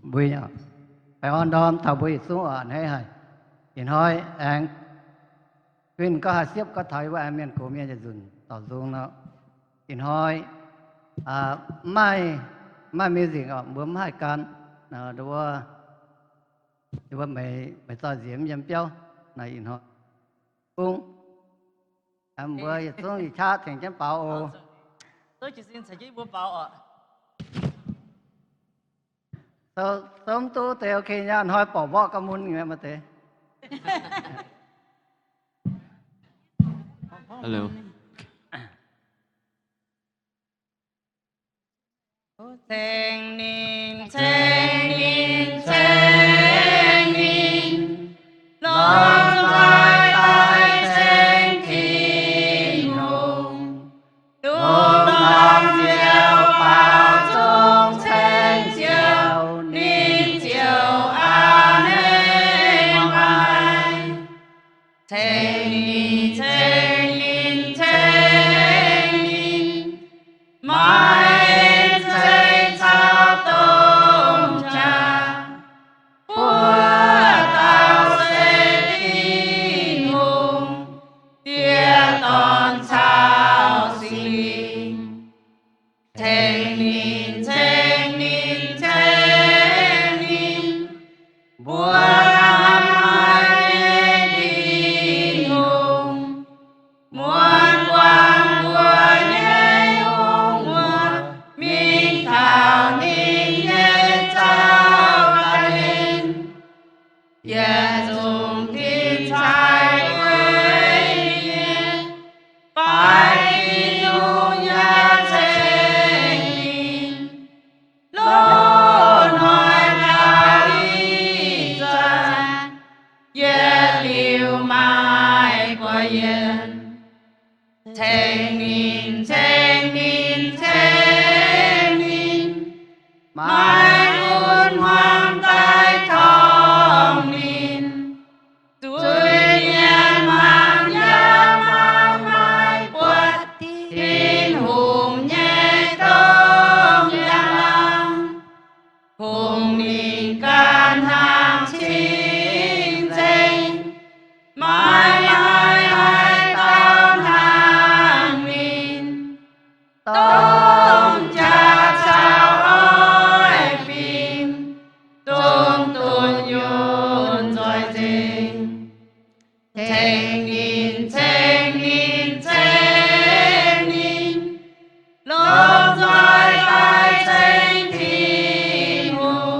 Mbuo baengh orn ndorm taux mbuo yietc zungv oc, a'hneiv haic. Ih hnoi aengx guinh gorngv haaix siepv gorngv taux yie mbuo aengx mienh gox mienh yietc nzunc dorc nzung nor. Ih hnoi mv maaih, mv maaih music oc, mbuo mv haih gan. Mbuo, mbuo maiv, maiv zoih nziex mv yiem biauv naaic ih hnoi. Bung, mbuo yietc zungv yietc qaqv tengx jienv baaux oc. Souv mv duqv deix ok nyei, hnoi borqc mborqv gauh mun nyei maaih deix. Hello. Ceng ninh, ceng ninh, ceng ninh, longc nzoih daaih ceng Tin-Hungh. Dongh norm nziouv baaux nzung ceng Ziouv, ninh ziouc a'hneiv maaih. Ceng ninh, ceng ninh, ceng ninh, maaih en zeiv caux domh jaax, buo dauh se Tin-Hungh, Diex, Dorn caux Singx Lingh. Ceng ninh, ceng ninh, ceng ninh, mbuo hnamv haic nyei Tin-Hungh, muonz buangh mbuo nyei hungh muoz mingh taux ninh nyei zaux ga'hlen. Yietc zungv tin-sai guei nyei, baaix Tin-Hungh nyei ceng ninh, loz-hnoi taux ih zanc, yietc liuz maaih gorx-youz. Ceng ninh, ceng ninh, ceng ninh, maaih gunv hmuangv daaih torngv ninh. Zuiz-mienh mangc yaac mangc maaih buatc Tin-Hungh nyei domh njang-laangc, kungx mingh ganh hnangv cing-nzengc, maiv maaih haaix dauh hnangv ninh. Domh jaax caux oix fingx, zungv duqv nyunc nzoih nzengc. Ceng ninh, ceng ninh, ceng ninh, longc nzoih daaih ceng Tin-Hungh.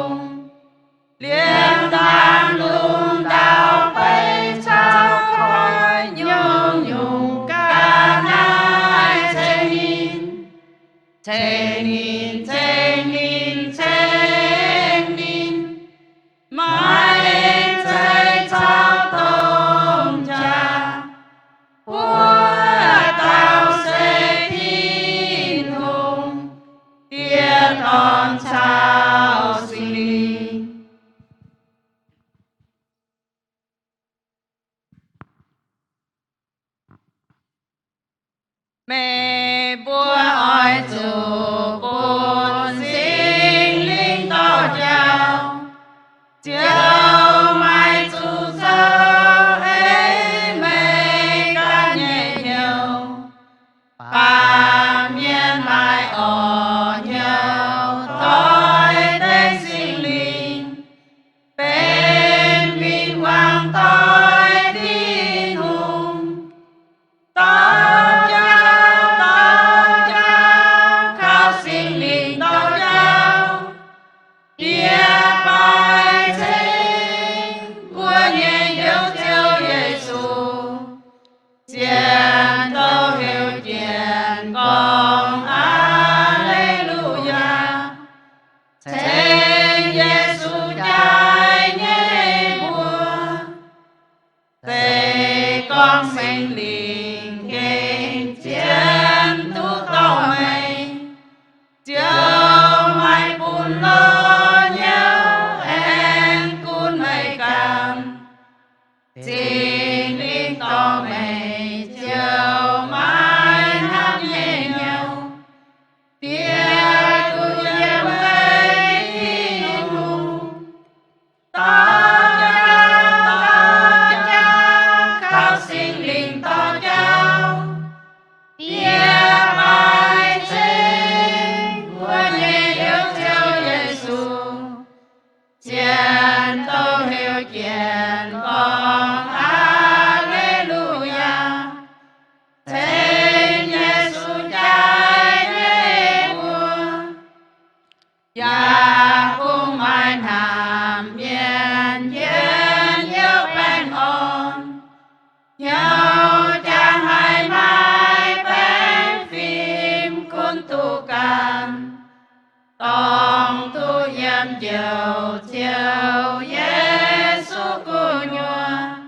Njoux Ziouv Yesu gu'nyuoz,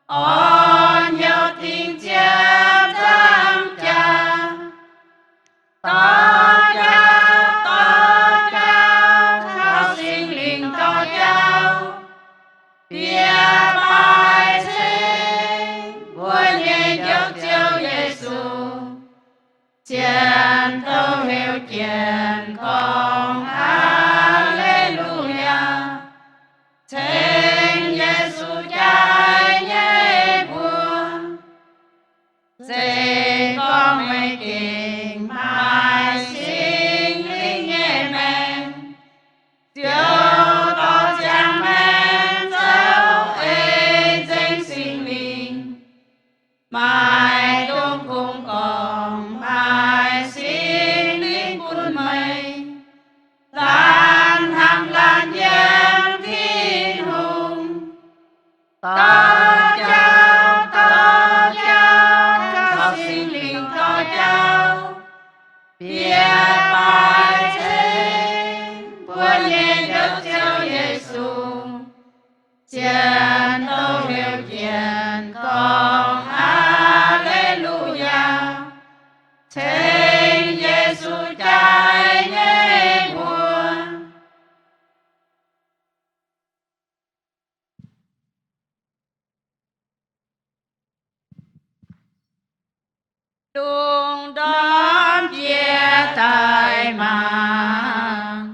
orn hnyouv dingc ziepc nzaangc jaax. Dorh jauv, dorh jauv, caux Singx Lingh dorh jauv, bieqc baaix ceng mbuo nyei Njoux Ziouv Yesu. Janx-douh heuc jienv gorngv, Haa^le^lu^yaa! Ceng Yesu jaaix nyei mbuox. Se gorngv meih gengh maaih Singx Lingh nyei maengc, ziouc dorh ziangh maengc zoux ei nzengc Singx Lingh. Maaih dongh kungx gorngv maaih Singx Lingh bun meih, laanh hnamv laanh yiem Tin-Hungh. Dorh jauv, dorh jauv, caux Singx Lingh dorh jauv, bieqc baaix ceng mbuo nyei Njoux Ziouv Yesu. Janx-douh heuc jienv gorngv, Haa^le^lu^yaa! Ceng Yesu jaaix nyei mbuox. Lungh ndorm jiex daaih mangc,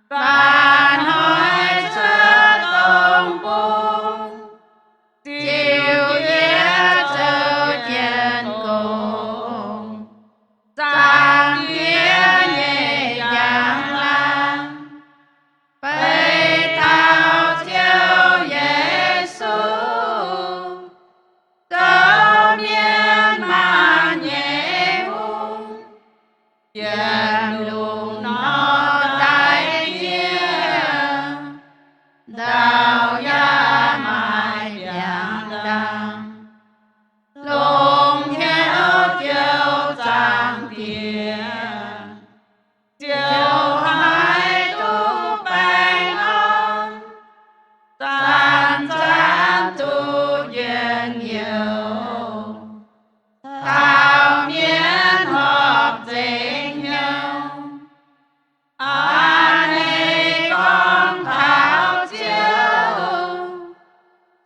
mba'hnoi cuotv dongh bung, ziux yie zoux jienv gong, Zaangc Diex nyei njang-laangc. Beiv taux Ziouv Yesu, zoux mienh maanh nyei hungh, yiem lungh ndorm daic jiex, ndau yaac maaih biangh ndaangc. Longc hnyouv Ziouv Zaangc Diex, ziouc haih duqv baengh orn, zanc-zanc duqv njien-youh, taux mienh horpc nzengc hnyouv. Aa, ninh gorngv taux Ziouv,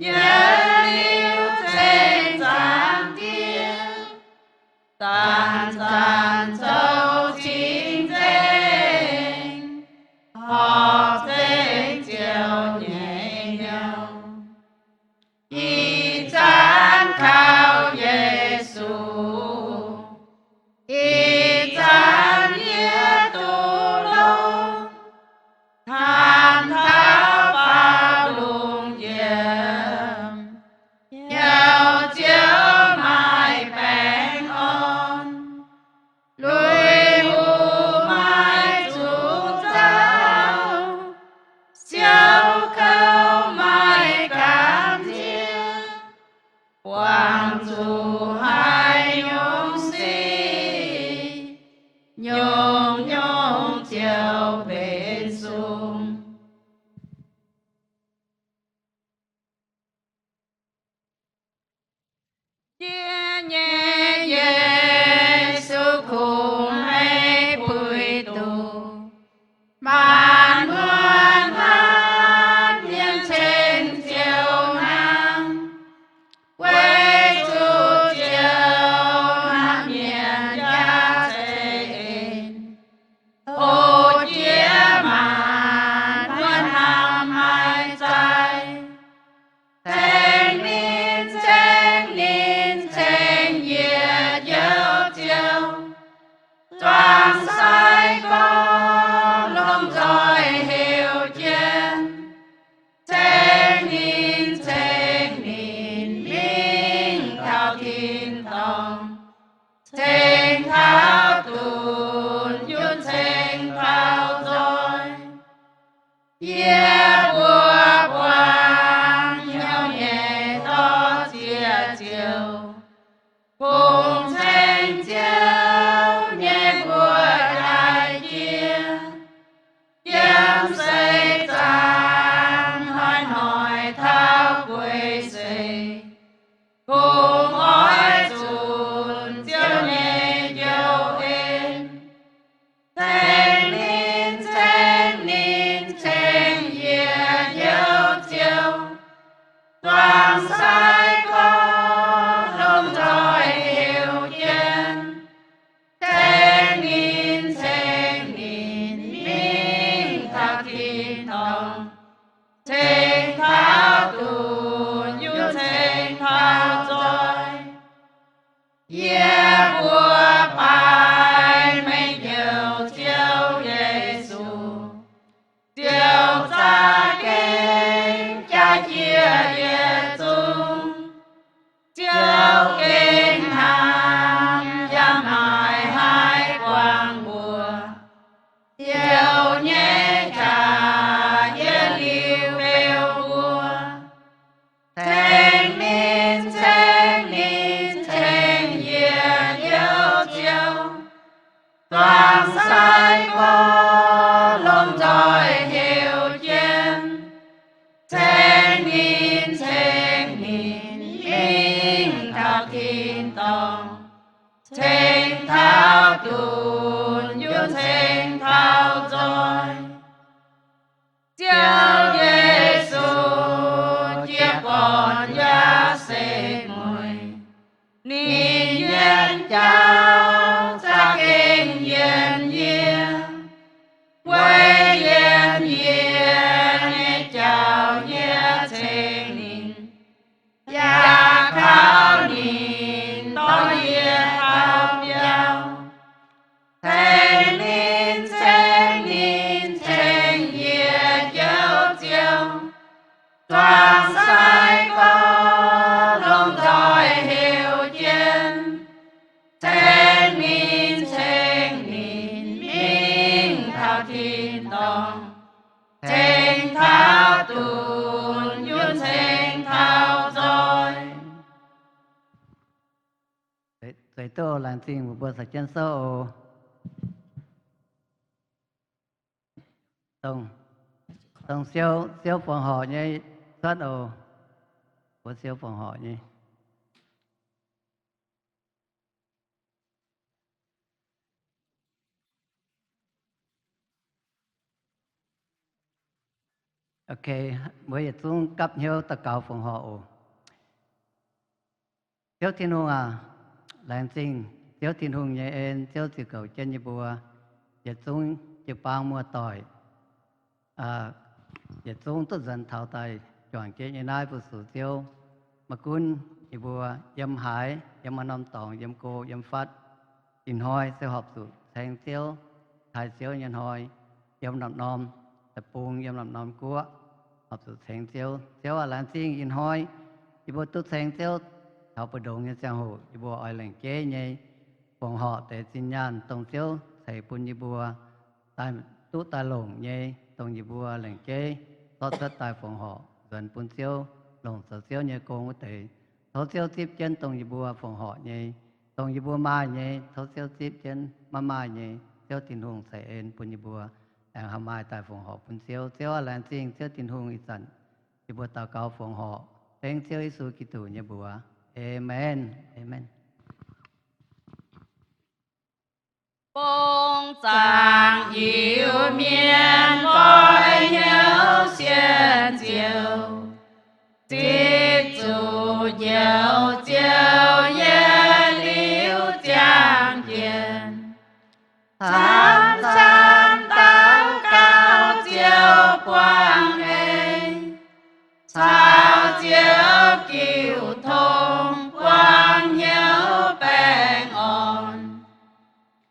yietc liuz ceng Zaangc Diex, zanc-zanc zoux cing-nzengc, horpc nzengc Ziouv nyei hnyouv. Ih zanc kaux Yesu, ih zanc yie duqv longx, hnamv taux faaux lungh njien, hnyouv Ziouv maaih baengh orn, lui-houx maaih zungv zauh, siou kouv maaih gamh nziex, buangh zuqc haaix nyungc sic, nyungc-nyungc ziouc benx sung. Yie nyei Yesu, kungx meih puix doqc, maanc muotc hnamv mienh ceng Ziouv hnangv. Weic zuqc Ziouv hnamv mienh jaax zeqc en, tov jiex maanc muotc hnamv maiv zaih, ceng ninh, ceng ninh, ceng yie Njoux Ziouv, zuangx sai gorx lomh nzoih heuc jienv, ceng ninh, ceng ninh mingh taux tin-dorngh, ceng taux dunx, yunc ceng taux nzoih. Yie mbuo buangh hnyouv nyei dorh ziex ziouc, kungx ceng Ziouv nyei mbuox jaaix jiex, yiem se dunx yunv ceng taux nzoih. Ziouv Yesu, jiez gorn yaac se mueiz, ninh yiem jauv za'gengh yiem yie, weic yiem yie nyei jauv yie ceng ninh, yaac kaux ninh dorh yie taux biauv. Ceng ninh, ceng ninh, ceng yie Njoux Ziouv, zuangx sai gorx longc nzoih heuc jienv. Ceng ninh, ceng ninh, mingh taux tin-dorngh, ceng taux dunx yunv ceng taux nzoih. Zueiz duqv laengz zingh mbuo caux jienv souv oc. Dongh, dongh siou, siou fongc horc nyei cuotv oc. Mbuo siou fongc horc nyei. Ok, mbuo yietc zungv gapv hnyouv daux gaux fongc horc oc. Ziouv Tin-Hungh aac, laengz zingh Ziouv Tin-Hungh nyei en, Ziouv ziux goux jienv yie mbuo yietc zungv jiu-baang muoz-doic, yietc zungv duqv nzuonx taux daaih juangc jienv nyei naaiv fu-sux Ziouv. Maiv gunv yie mbuo yiem haaix, yiem haaix norm dorngx, yiem go yiem fatv, ih hnoi se horpc zuqc ceng Ziouv, taaih Ziouv nyei hnoi, yiem norm-norm deic-bung, yiem norm-norm guoqv, horpc zuqc ceng Ziouv. Ziouv aac, laengz zingh ih hnoi yie mbuo duqv ceng Ziouv taux mbu'ndongx nyei ziangh hoc, yie mbuo oix lengc jeiv nyei fongc horc deix zinh nyaanh dongh Ziouv ceix bun yie mbuo daaih duqv daaih longc nyei, dongh yie mbuo lengc jeiv zorqv cuotv daaih fongc horc nzuonx bun Ziouv, longc zoux Ziouv nyei gong wuov deix. Tov Ziouv zipv jienv dongh yie mbuo fongc horc nyei, dongh yie mbuo maaih nyei, tov Ziouv zipv jienv maiv maaih nyei. Ziouv Tin-Hungh ceix en bun yie mbuo aengx haih maaih daaih fongc horc bun Ziouv. Ziouv aac, laengz zingh Ziouv Tin-Hungh ih zanc yie mbuo daux gaux fongc horc, dengv Ziouv Yesu Giduc nyei mbuox. Aamen. Aamen. Bung zaangc Iu-Mienh goiv hnyouv sienx Ziouv, zipv zuqc Njoux Ziouv yietc liuz ziangh jienv, camv-camv daux gaux Ziouv buangh ei, caux Ziouv jiu tong buangh hnyouv baengh orn.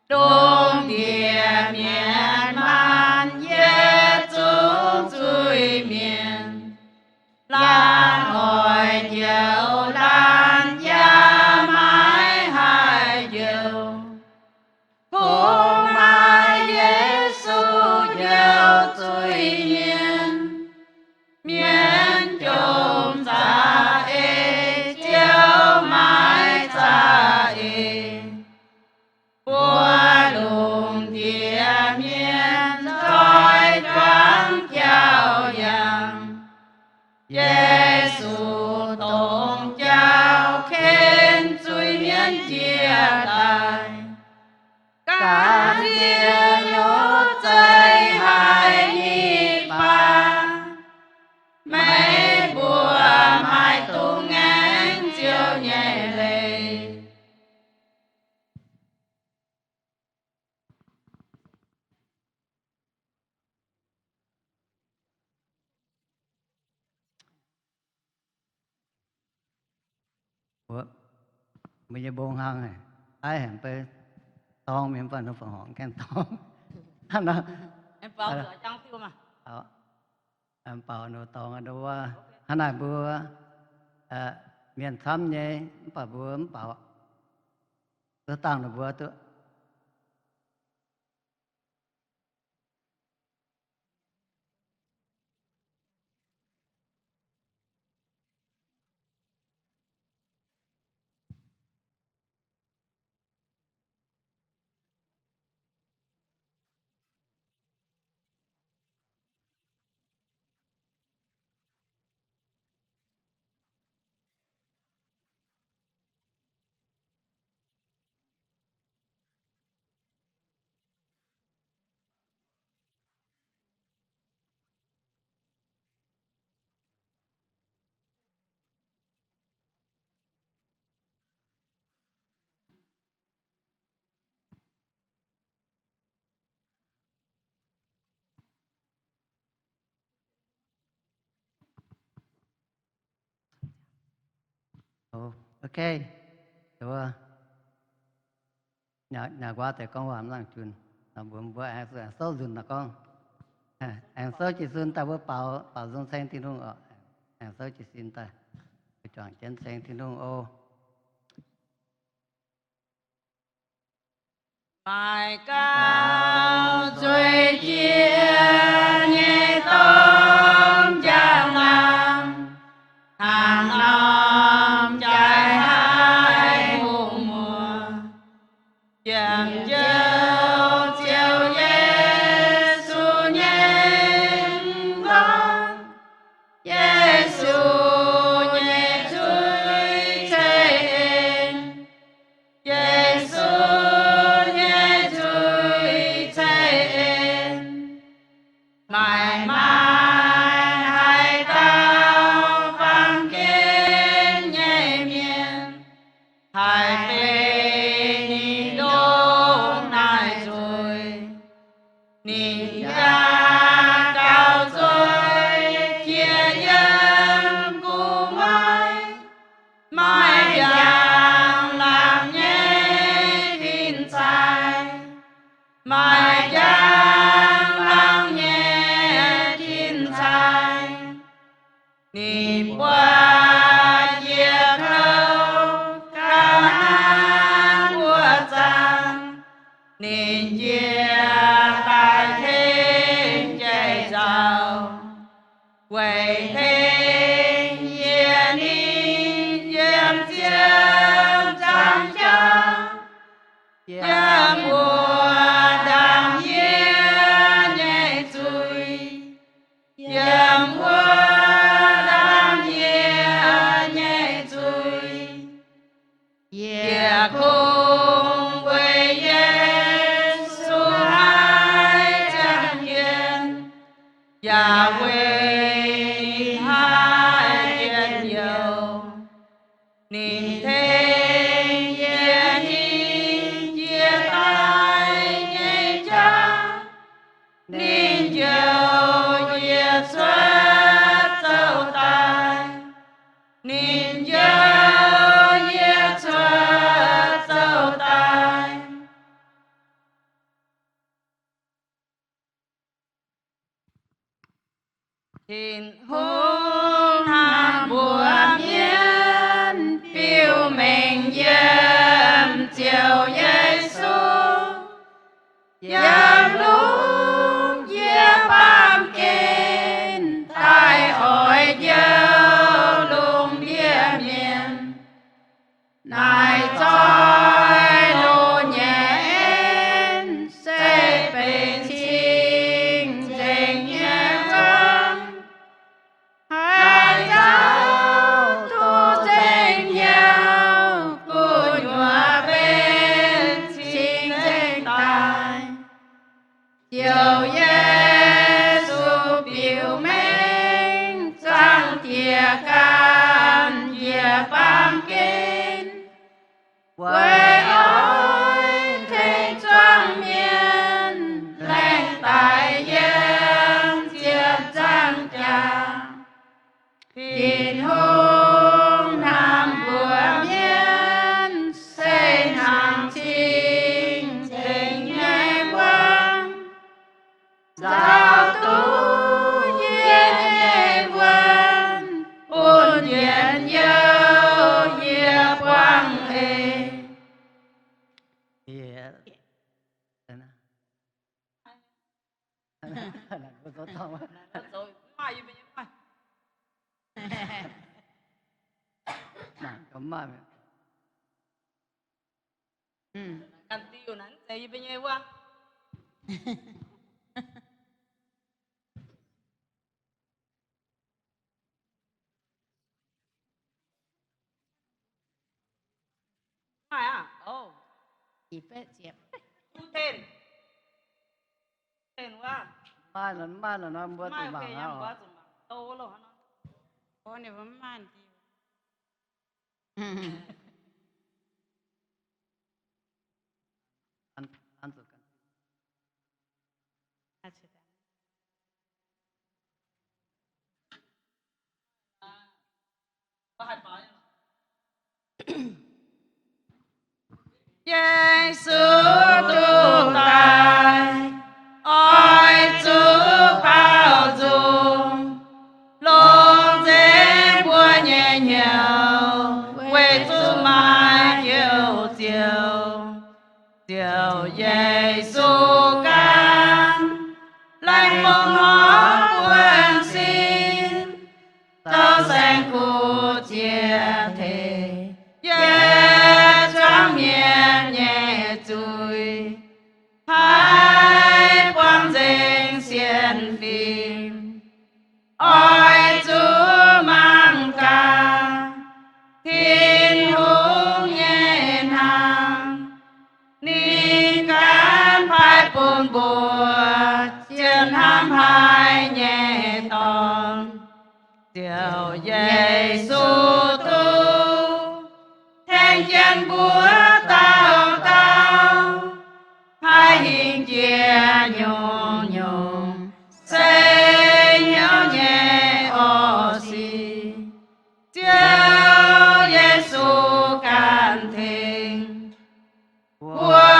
Dongh ndie-mienh maanh yietc zungv zuiz-mienh, laanh oix njoux laanh yaac maiv haih njoux. Kungx maaih Yesu njoux zuiz-mienh, mienh jomc za'eix, Ziouv maiv za'eix. Mbuo lungh ndiev mienh zoih juangc jaauv yangh, Yesu dongh jaauv ken zuiz-mienh njiec daaih. Gaax ndie nyutc zeiz haiz nyitc baac, meih mbuo maiv dungx ngaengc Ziouv nyei leiz. Mbuo nyei mbong hnangv, aiv hemx beiv dorng mienh, mv baac ninh fongc horc gaengh dorng. Baaux ninh dorng wuov, hnangv naaic mbuo mienh camv nyei, mv baac mbuo mv baaux, duqv dangh ninh mbuo duqv. Ok, nyanc nquaah deix gorngv waac mv nangc junc. Mbuo, mbuo aengx souv nzunc nor gorngv, aengx souv jiez sin daaih mbuo baaux, baaux nzung ceng Tin-Hungh oc. Aengx souv jiez sin daaih, juangc jienv ceng Tin-Hungh oc. Maaih gauh zueiz jiex nyei dorngx njang-laangc, hnangv norm jaaix haih hungh muoz, yiem njoux Ziouv Yesu nyei m'nqorngv. Yesu nyei zuiz ceix en. Yesu nyei zuiz ceix en. Maaih, maaih haaix dauh baamh gen nyei mienh haih benx ninh ndongc naaiv nzueic, ninh yaac gauh zueiz jiex yiem gu'nguaaic. Maaih njang-laangc nyei tin-saeng, maaih njang-laangc nyei tin-saeng. Ninh buatc yietc kouv ga'naaiv wuov zanc, ninh njiec daaih tengx jai-nzauc, weic tengx yie ninh yiem ziepc nzaangc jauv, yiem wuov ndaamv-ndiev nyei zuiz, yiem wuov ndaamv-ndiev nyei zuiz. Yie kungx weic Yesu haih ziangh jienv, yaac weic ninh haih njien-youh. Ninh tengx yie hingh jiex daaih nyei jauv, ninh njoux yie cuotv zouv daaih. Ninh njoux yie cuotv zouv daaih. Tin-Hungh hnangv mbuox mienv biux mengh yiem Ziouv Yesu, yiem lungh ndiev baamh gen daaih oix njoux lungh ndiev mienh. Naaiv zoih loz nyei en se benx cing-nzengc nyei wuom. Haaix dauh duqv nzengc hnyouv, gu'nyuoz benx cing-nzengc daaih. Ziouv Yesu biux mengh zaangc Diex ganh njiec baamh gen, weic oix tengx zuangx mienh laengh daic yiem ziepc nzaangc jaax. Tin-Hungh hnangv mbuox mienv se hnangv cing-nzengc nyei wuom, nzauh duqv yie nyei wuonh, bun njien-youh yie buangh eix. Maaih, maaih nor, mbuo zuqc mangc aqv. Yesu duqv daaih, oix zuqc baaux nzung, longc nzengc mbuo nyei hnyouv, weic zuqc maaih heuc ziouc, ziouc Yesu gan, laengz fongc horc buonv sin, taux saeng-kuv jiex teic, yie zuangx mienh nyei zuiz, haih buangh nzengc sienx fim. Oix zuqc mangc gaax Tin-Hungh nyei hnamv, ninh gan paaiv bun mbuo zien hnamv haic nyei Dorn, ziouc Yesu duqv tengx jienv mbuo dauh dauh haih hingh jiex nyungc-nyungc se hnyouv nyei orv-sic. Ziouv Yesu ganh tengx mbuo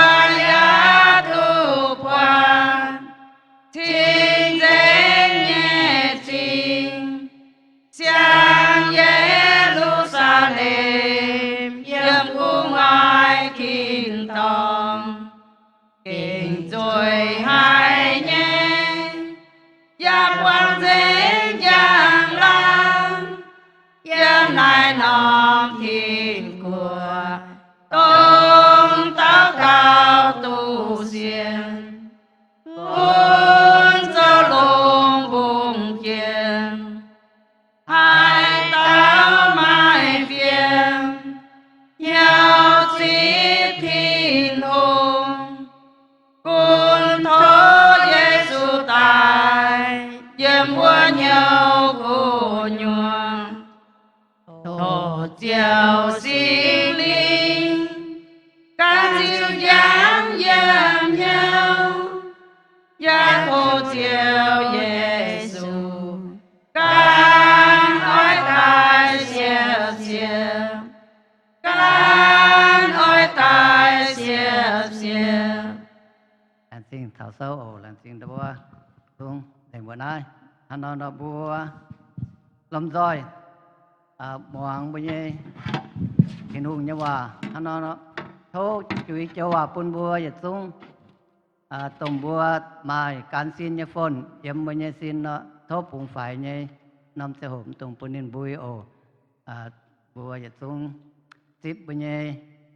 yaac duqv buatc cing-nzengc nyei zingh, siang Ye^lu^saa^lem yiem gu'nguaaic tin-dorngh, gengh nzueic haic nyei, yaac buangh nzengc njang-laangc yiem naaiv norm Tin-Guoqv, dongh dauh gaux duqv sienx, bun zoux longx mbungh jiex, haaix dauh maaih fiem, hnyouv zipv Tin-Hungh, gunv tov Yesu daaih yiem wuov hnyouv gu'nyuoz. Tov Ziouv Singx Lingh gan ziux njang yiem hnyouv, yaac tov Ziouv Yesu gan oix daaih siepv-siepv, gan oix daaih siepv-siepv. Laengz zingh taux sou oc, laengz zingh ndau wuov, zungv lengc mbuo naaiv. Hnangv nor nor mbuo lomh nzoih muangx mbuo nyei Tin-Hungh nyei waac. Hnangv nor nor tov juix joux waac bun mbuo yietc zungv, dongh mbuo maaih gan sin nyei phone yiem mbuo nyei sin nor, tov bungx faix nyei norm ziangh hoc mv dungx bun ninh mbui oc. Mbuo yietc zungv zipv mbuo nyei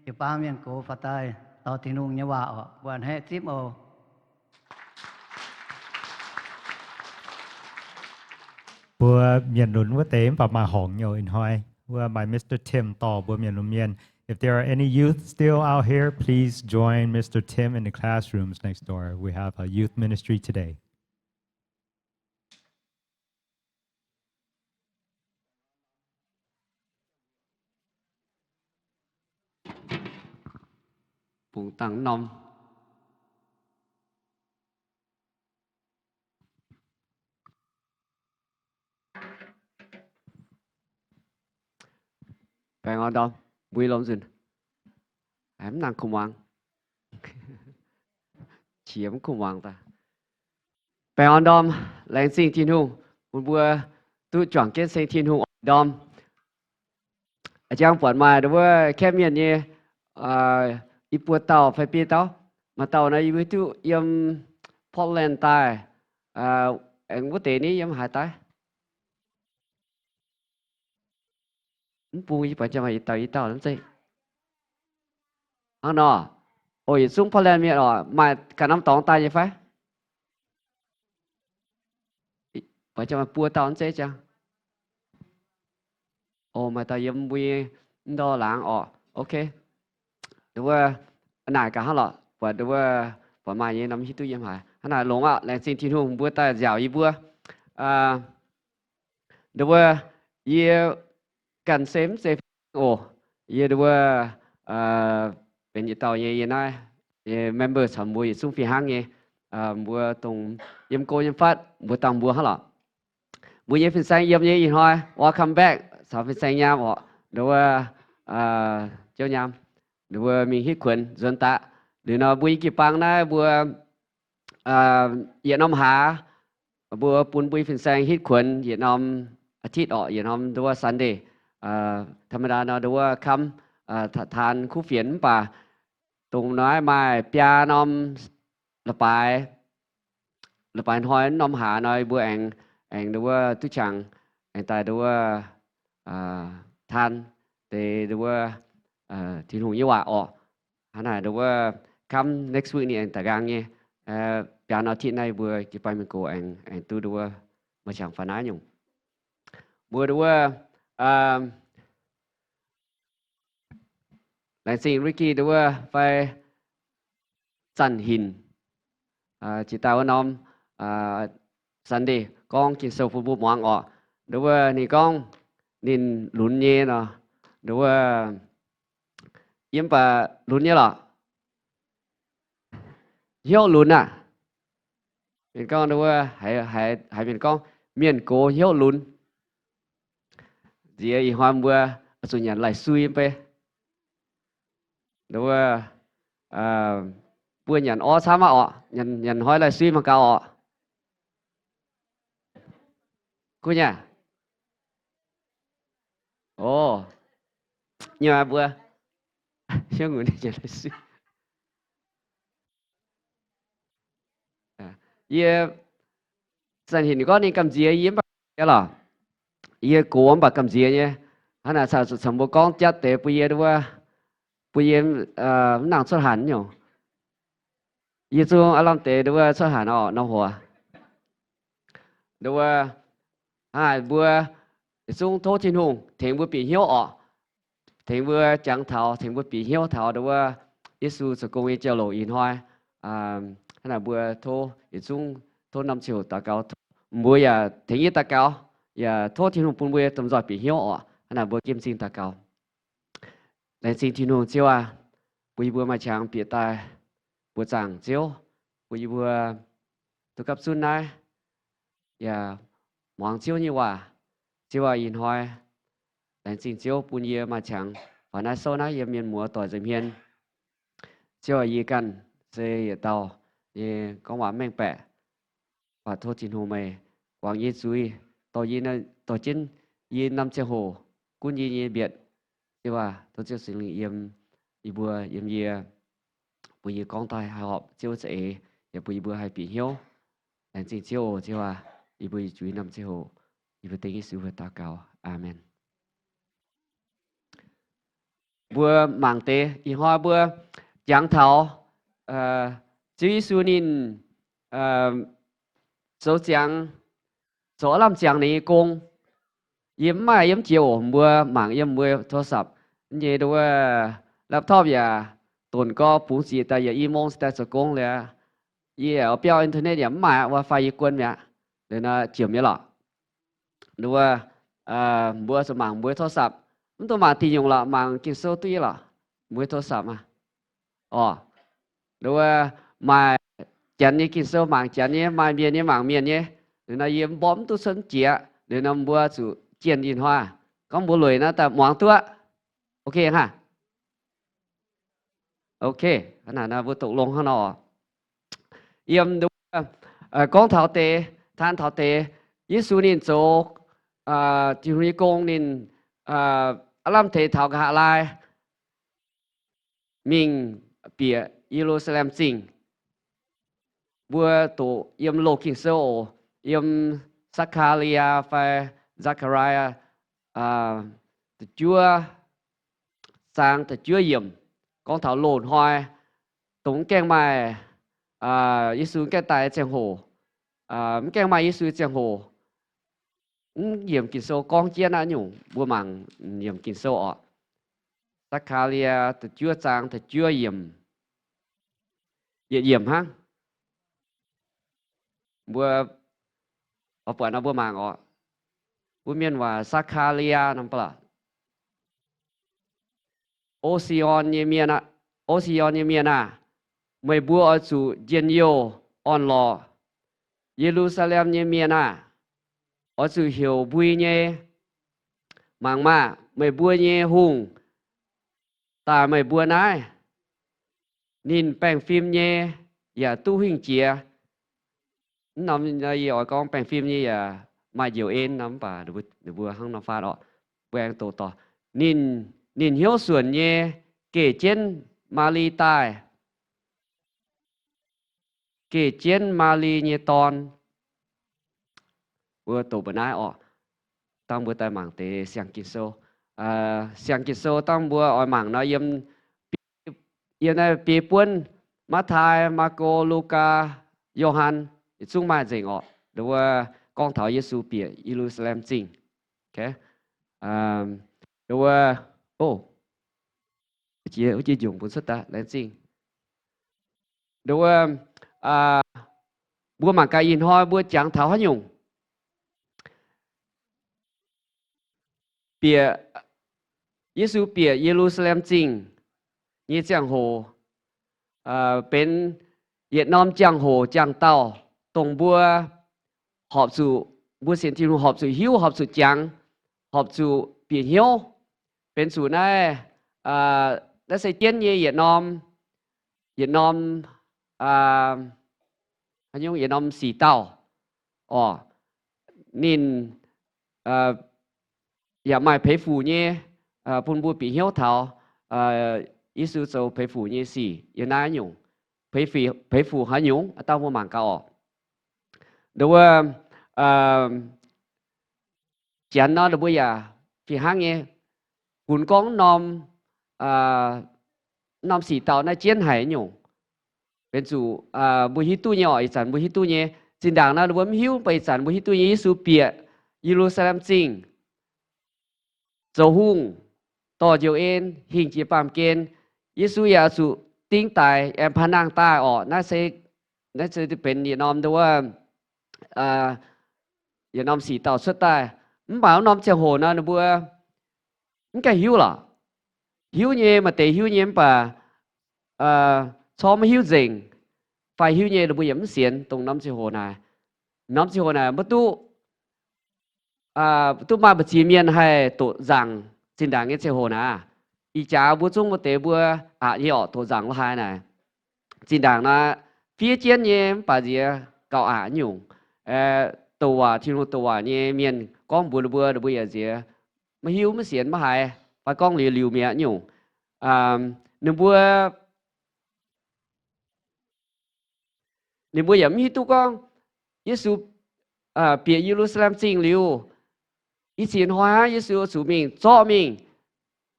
jiu-baang mienh gox faaux daaih dorh Tin-Hungh nyei waac oc. Mbuo a'hneiv zipv oc. Mbuo mienh lunx wuov deix mv baac maaih horngc nyei oc. Ih hnoi wuov maaih Mister Tim dorh mbuo mienh lunx mienh. If there are any youth still out here, please join Mister Tim in the classrooms next door. We have a youth ministry today. Bungx dangh norm. Baengh orn ndorm, mbui lomh nzunc. Mv nangc kuh muangx. Qiex mv kuh muangx daaih. Baengh orn ndorm, laengz zingh Tin-Hungh bun mbuo duqv juangc jienv ceng Tin-Hungh orn ndorm. A'jang buatc maaih wuov kaeqv mienh nyei, i buo dauh fai biei dauh. Maaih dauh nor yie mbuo duqv yiem Portland daaih, aengx wuov deix ni yiem haaix daaih? Mv bung yie buatc jangx maaih i dauh i dauh zeiv. Hnangv nor, o, yietc zungv Portland mienh oc, maaih ganh norm dorngx daaih nyei fai? Buatc jangx maaih buo dauh zeiv jangx. O, maaih dauh yiem mbuo nyei mv ndorm laangz oc. Ok. Wuov, naaic gaax hnangv lorqc, buatc wuov, buatc maaih nyei norm hiuv duqv yiem haaix. Hnangv naaic longx aqv, laengz zingh Tin-Hungh mbuo daaih nziaauc yie mbuo. Ndau wuov, yie ganh se mv zeiz oc. Yie ndau wuov benx yietc dauh nyei yie naaiv nyei member caux mbuo yietc zungv fih hnangv nyei. Mbuo dongh yiem go yiem fatv mbuo dangh mbuo hnangv lorqc. Mbuo nyei fin-saeng yiem nyei ih hnoi, welcome back caux fin-saeng nyaam oc. Ndau wuov, Jouv nyaam. ninh mbuo mingh hitv kuonx nzuonx daqv. Liuz nor mbuo nyei jiu-baang naaiv mbuo yietc norm hlaax mbuo bun mbuo nyei fin-saeng hitv kuonx yietc norm อาทิตย์ orqc, yietc norm nduov Sunday. ธรรมดา nor nduov kamv taan kuv fienx mv baac dongh naaiv maaih biaa norm la'baaix, la'baaix hnoi norm hlaax nor mbuo aengx, aengx nduov duqv qangx, aengx daaih nduov taan deix nduov Tin-Hungh nyei waac orqc. Hnangv naaic nduov kamv next week ninh aengx daaih nqaang nyei. Biaa norm อาทิตย์ naaiv mbuo jiu-baang mienh gox aengx, aengx duqv nduov maaih qangx faaux naaiv nyungc. Mbuo nduov laengz zingh Ricky nduov fai Zanh Hinc jiex daaih wuov norm Sunday gorngv Ging-Sou bun mbuo muangx orqc. Nduov ninh gorngv ninh lunx nyei nor, nduov yiem baac lunx nyei lorqc. Hnyouv lunx aqv. Mienh gorngv nduov, haiz mienh gorngv mienh gox hnyouv lunx. Nziex ih hnoi mbuo zuqc nyanc laih sui mv bei. Nduov mbuo nyanc orv camv aqv orqc, nyanc hnoi laih sui mangc gaax orqc. Kuv nyei. O, nyei mbuo nyanc laih sui. Yie Zanh Hinc gorngv ninh gamh nziex, yie mv baac gamh nziex lorqc. Yie gox mv baac gamh nziex nyei. Hnangv naaic caux zuqc caux mbuo gorngv jatv deix bun yie, bun yie mv nangc cuotv hanc nyungc. Yie zungv aav lamh deix nduov cuotv hanc orqc, norm hoc. Nduov hnangv naaic mbuo yietc zungv tov Tin-Hungh tengx mbuo bieqc hnyouv orqc. Tengx mbuo jangx taux, tengx mbuo bieqc hnyouv taux nduov Yesu zoux gong nyei jauv-louc ih hnoi. Hnangv naaic mbuo tov yietc zungv tov norm ziangh hoc daux gaux. Mbuo yaac tengx yie daux gaux, yaac tov Tin-Hungh bun mbuo domh nzoih bieqc hnyouv orqc. Hnangv naaic mbuo ginv m'zing daux gaux. Laengz zingh Tin-Hungh Ziouv aac, bun yie mbuo maaih qangx bieqc daaih mbuoqc zaangc Ziouv, bun yie mbuo duqv gapv zunv naaiv, yaac muangx Ziouv nyei waac. Ziouv aac, ih hnoi laengz zingh Ziouv bun yie maaih qangx faaux naaiv souv naaiv yiem mienh muoz doic nza'hmien. Ziouv aac, yie ganh se yietc dauh nyei gorngv waac mengh baeqc. Mv baac tov Tin-Hungh meih guangc yie zuiz, dorh yie, dorh jienv yie norm ziangh hoc, gunv yie nyei mbietc. Ziouv aac, tov Ziouv Singx Lingh yiem yie mbuo, yiem yie, bun yie gorngv daaih haih horpc Ziouv za'eix, yaac bun yie mbuo haih bieqc hnyouv. Laengz zingh Ziouv oc. Ziouv aac, yie mbuo yietc zuiz norm ziangh hoc, yie mbuo dengv Yesu mbuo daux gaux. Aamen. Mbuo mangc deix ih hnoi mbuo jangx taux Ziouv Yesu ninh zoux ziangx, zoux aav lamh ziangx ninh nyei gong. Yie mv maaih yiem jiex oc. Mbuo mangc yiem mbuo โทรศัพท์ nyei nduov laptop yaac donc gorx bungx ziqc daaih yaac i mong daaih zoux gong liuz, yie yaac biauv internet yaac mv maaih aqv, WiFi yie guon mi'aqv. Liuz nor jiex mi'aqv lorqc. Nduov mbuo zuqc mangc mbuo โทรศัพท์, mv dungx mangc diuh nyungc lorqc, mangc Ging-Sou duqv nyei lorqc, mbuo โทรศัพท์ maah. Orqc, nduov maaih Janx nyei Ging-Sou mangc Janx nyei, maaih Mienh nyei mangc Mienh nyei. Liuz nor yie mborqv mv duqv cuotv jiex, liuz nor mbuo zuqc jienh ih hnoi gorngv mbuo lueic naaiv daaih muangx duqv. Ok hnangv. Ok, hnangv naaic mbuo doqc longx hnangv nor. Yiem nduov gorngv taux deix, taan taux deix Yesu ninh zoux Tin-Hungh nyei gong ninh aav lamh deix taux nqa'haav laai mingh bieqc Ye^lu^saa^lem Zingh. Mbuo doqc yiem Loz-Ging-Sou oc, yiem Saa^kaa^li^yaa fai Zaa^kaa^li^yaa da'juov zaang da'juov yiemc, gorngv taux loz-hnoi dongh mv gaengh maaih, Yesu mv gaengh daaih ziangh hoc, mv gaengh maaih Yesu ziangh hoc. Mv yiemc Ging-Sou gorngv jienv naaiv nyungc, mbuo mangc yiemc Ging-Sou orqc. Saa^kaa^li^yaa da'juov zaang da'juov yiemc, yietc yiemc hnangv. Mbuo oix buatc nor mbuo mangc orqc. Mbuo mienh waac Saa^kaa^li^yaa norm ba'laqc. O Si^on nyei mienh aah! O Si^on nyei mienh aah! Meih mbuo oix zuqc njien-youh orn-lorqc. Ye^lu^saa^lem nyei mienh aah! Oix zuqc heuc mbui nyei. Mangc maah! Meih mbuo nyei hungh, daaih meih mbuo naaiv. Ninh baengh fim nyei yaac duqv huingh jiex. Mv norm yie oix gorngv baengh fim nyei yaac maaih njoux en nor, mv baac ninh mbuo hnangv nor faatv orqc. Mbuo aengx doqc dorh, ninh, ninh hnyouv suonc nyei geh jienv Maali daaih, geh jienv Maali nyei dorn. Mbuo doqc mbuo naaiv orqc. Dangh mbuo daaih mangc deix siang-ging-sou. Siang-ging-sou dangh mbuo oix mangc nor, yiem, yiem naaiv biei buonv, Matv^tai, Maako, Lugaa, Yo^han, yietc zungv maaih nzengc orqc. Ndo wuov gorngv taux Yesu bieqc Ye^lu^saa^lem Zingh. Ndo wuov, o, jiex wuov jiex njungc bun cuotv daaih laengz zingh. Ndo wuov, mbuo mangc gaax ih hnoi mbuo jangx taux haaix nyungc. Bieqc, Yesu bieqc Ye^lu^saa^lem Zingh nyei ziangh hoc, benx yietc norm ziangh hoc ziangh dauh, dongh mbuo horpc zuqc, mbuo sienx Tin-Hungh horpc zuqc hiuv, horpc zuqc jangx, horpc zuqc bieqc hnyouv, benx zuqc naaiv, naaiv se jienv nyei yietc norm, yietc norm, yietc norm sic dauh orqc. Ninh yaac maaih peix fuc nyei, bun mbuo bieqc hnyouv taux Yesu zoux peix fuc nyei sic yiem naaiv nyungc. Peix fuc haaix nyungc, dangh mbuo mangc gaax orqc. Ndo wuov, janx nor, ndo mbuo yaac fih hnangv nyei gunx gorngv norm, norm sic dauh naaiv jienv haic nyungc. Benx zuqc mbuo hiuv duqv nyei orqc, ih zanc mbuo hiuv duqv nyei. Zinh ndaangc nor mbuo mv hiuv, mv baac ih zanc mbuo hiuv duqv nyei, Yesu bieqc Ye^lu^saa^lem Zingh zoux hungh, dorh njoux en, hingh jiex baamh gen. Yesu yaac zuqc ding daic aengx paav nangh daaih orqc. Naaiv se, naaiv se benx yietc norm ndo wuov, yietc norm sic dauh cuotv daaih. Mv baac wuov norm ziangh hoc nor ninh mbuo mv gaengh hiuv lorqc. Hiuv nyei, maaih deix hiuv nyei mv baac corc maiv hiuv nzengc, fai hiuv nyei ninh mbuo yaac mv sienx dongh norm ziangh hoc naaic. Norm ziangh hoc naaic maiv duqv, duqv maaih mbu'ziex mienh haih doqc nzaangc zinh ndaangc nyei ziangh hoc naaic. Ih jaax mbuo zungv maaih deix mbuo aqc nyei orqc, doqc nzaangc lo haaix naaic. Zinh ndaangc naaic fiev jienv nyei mv baac nziex gauh aqc nyungc. Douc waac, Tin-Hungh douc waac nyei mienh gorngv mbuox ninh mbuo, ninh mbuo yaac nziex maiv hiuv, maiv sienx, maiv haiz, fai gorngv liuz liuc mi'aqv nyungc. Ninh mbuo, ninh mbuo yaac mv hiuv duqv gorngv Yesu bieqc Ye^lu^saa^lem Zingh liuz, i cin hnoi hnangv Yesu zuqc mingh zorqv mingh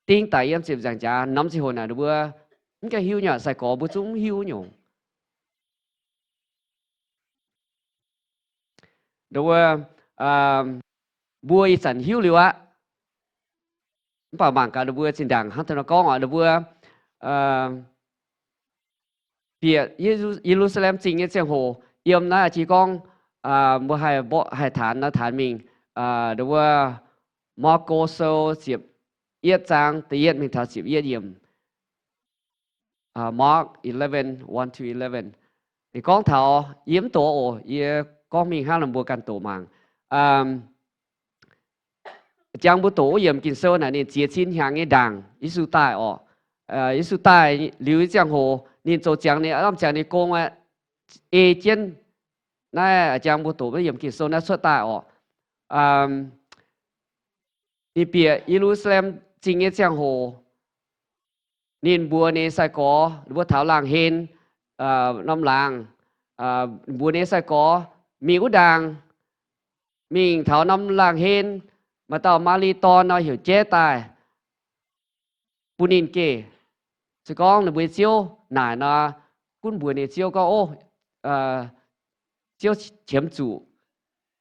ding daic yiem ziepc nzaangc jaax. Norm ziangh hoc naaic ninh mbuo mv gaengh hiuv nyei, sai-gorx mbuo zungv mv hiuv nyungc. Ndo wuov, mbuo ih zanc hiuv liuz aqv. Mv baac mangc gaax ninh mbuo zinh ndaangc hnangv haaix nor gorngv oc. Ninh mbuo bieqc Ye^lu^saa^lem Zingh nyei ziangh hoc, yiem naaiv jiex gorngv mbuo haih mborqv haih taanx nor, taanx mingh ndo wuov Maako Sou ziepc yietv zaang da'yietv mingh taux ziepc yietv yiemc. Mark eleven, one to eleven. Ninh gorngv taux, yie mv doqc oc, yie gorngv mingh hnangv nor mbuo ganh doqc mangc. Jangx mbuo doqc wuov yiemc Ging-Sou naaic ninh ziex cin hnyangx nyei ndaangc Yesu daaih orqc. Yesu daaih liuz nyei ziangh hoc ninh zoux ziangx ninh, lamh ziangx ninh gong aqv, ei jienv naaiv jangx mbuo doqc wuov yiemc Ging-Sou naaiv cuotv daaih orqc. Ninh bieqc Ye^lu^saa^lem Zingh nyei ziangh hoc, ninh mbuox ninh sai-gorx, ninh mbuo taux laangh hlen norm laangz, mbuox ninh sai-gorx mingh wuov ndaangc, mingh taux norm laangh hlen, maaih dauh Maali dorn nor heuc Jeiv daaih bun ninh geh. Se gorngv ninh mbuo nyei ziouv naaic nor, gunv mbuox ninh ziouv gorngv, o, ziouv qiemx zuqc